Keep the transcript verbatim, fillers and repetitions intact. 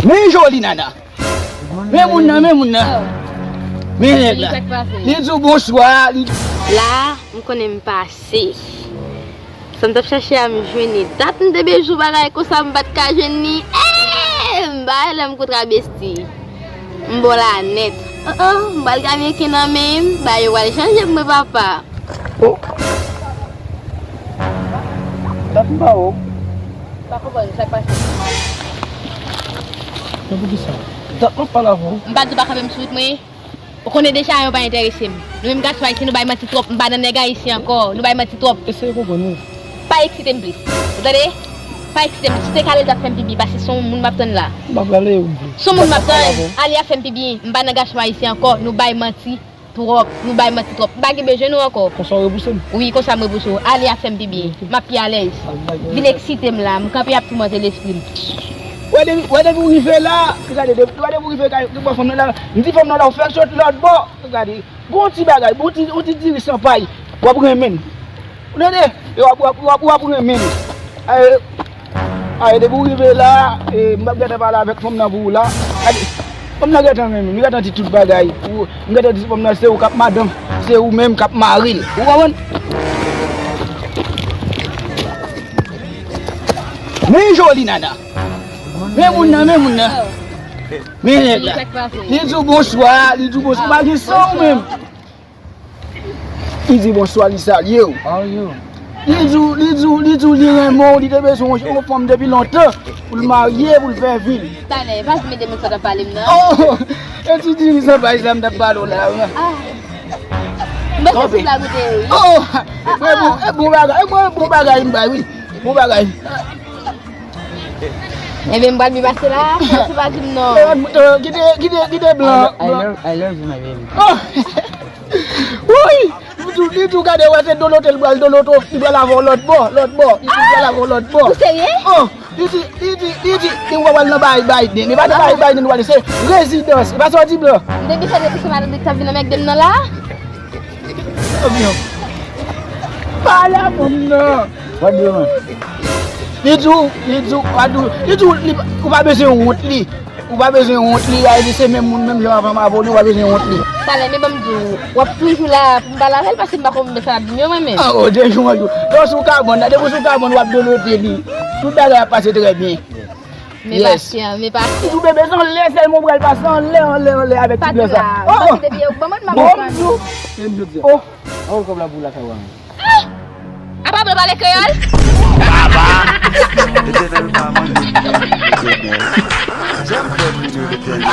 Men joli nana. Men moun nan, men moun nan. Men nèg la. Li di w bonswa, li La, m konnen m pase. Sa m t ap chache a, m jwenn li. Dat m te bezwen bagay konsa, m pa t ka jwenn li. Eeh! M ba lè m kontra besti. M ba w la nèt. Oh, oh, m pral gade ken nan men m. Bagay yo pral chanje pou mwen, papa. Oh. Dat m pa wè w. M pa konprann sa k pase. Men poukisa? Dat m ap pale avè w. M pa di w pa kanpe m sou wout mwen. Ou konnen deja yo pa enterese m. Nou menm gason ayisyen, nou bay manti twòp. M pa nan nèg ayisyen ankò. Nou bay manti twòp. Eseye konprann wi. Pa eksite m plis. Ou tande? Pa eksite m. Si te kale l t ap fè m pi byen, paske se yon moun m ap tann la. M pa prale ou vle. Se yon moun m ap tann. Ale a fè m pi byen. M pa nan gason ayisyen ankò. Nou bay manti twòp. Nou bay manti twòp. M pa gen bezwen nou ankò. Konsa w repouse m? Wi, konsa m repouse w. Ale a fè m pi byen. M ap pi alèz. Vin eksite m la. M kanpe ap toumante lespri m. Wè depi, wè depi w rive la, gade, depi, wè depi w rive kay, depi w fanm nan la, m di fanm nan la, w fèk sot lòt bò. Gade, gon ti bagay, bon ti, yon ti diri san pay, w ap renmen l. Ou tande? E w ap, w ap, w ap, w ap renmen l. Aye, aye, depi w rive la, e, m ap gentan pale avèk fanm nan pou ou la. Gade, fanm nan gentan renmen m, li gentan di tout bagay. Ou, m gentan di fanm nan se ou k ap madanm, se ou menm k ap mari l. Ou konprann? Men joli nana. Men moun nan, men moun nan. Men nèg la. Li di w bonswa, li di w bonswa. Ou pa gen san ou menm. Li di bonswa, li salye w. How are you? Li di w, li di w, li di w li renmen w, li te bezwen yon, yon fanm depi lontan pou l marye, pou l fè vi l. Talè, pa di m de moun sa w t ap pale m nan. Oh! E ti diri san pay sa m t ap pale w la. Ah. M bezwen ti blag ou te ye wi. Oh! E bon, e bon bagay, e bon, bon bagay m bay wi. Bon bagay. Ebyen, m pral byen pase la, se pa di m non. Eh, eh, kite, kite, kite blan. I love, I love you, my baby. Oh! Woy! Li tou, li tou gade, wè, se dolote, li pral dolote, li pral avè w lòt bò, lòt bò, li tou pral avè w lòt bò. Ou serye? Oh! Li di, li di, li di, li wè w al nan bay Biden, li pa nan bay Biden, w al se rezidans, li pa sòti blan. M te byen fè depi se madanm li k t ap vin anmègde m nan la. Ebyen, pale a fanm nan. What do you want? Li di w, li di w, pa di w, li di w, li, ou pa bezwen wont li. Ou pa bezwen wont li, a di se menm moun, menm jan avè m avè w, li, ou pa bezwen wont li. Talè, men ban m di w, w ap toujou la pou m pale avè l, paske m pa konn sa l ap di m yo, mwen menm. Ah, oh, de jou an jou. Non, sou kabòn, nan, depi sou kabòn, w ap dolote li. Tout bagay ap pase trè byen. Men pasyan, men pasyan. Toujou bebe, se anlè sèlman w pral pase, anlè, anlè, anlè avèk ti blan sa. Oh, oh. Bon, m di w. Men m di w. Oh. An w kòb la pou lakay ou a menm. Apa blan pale kreyòl? Baba! Letènèl pa manyen. Janm pè priye Letènèl.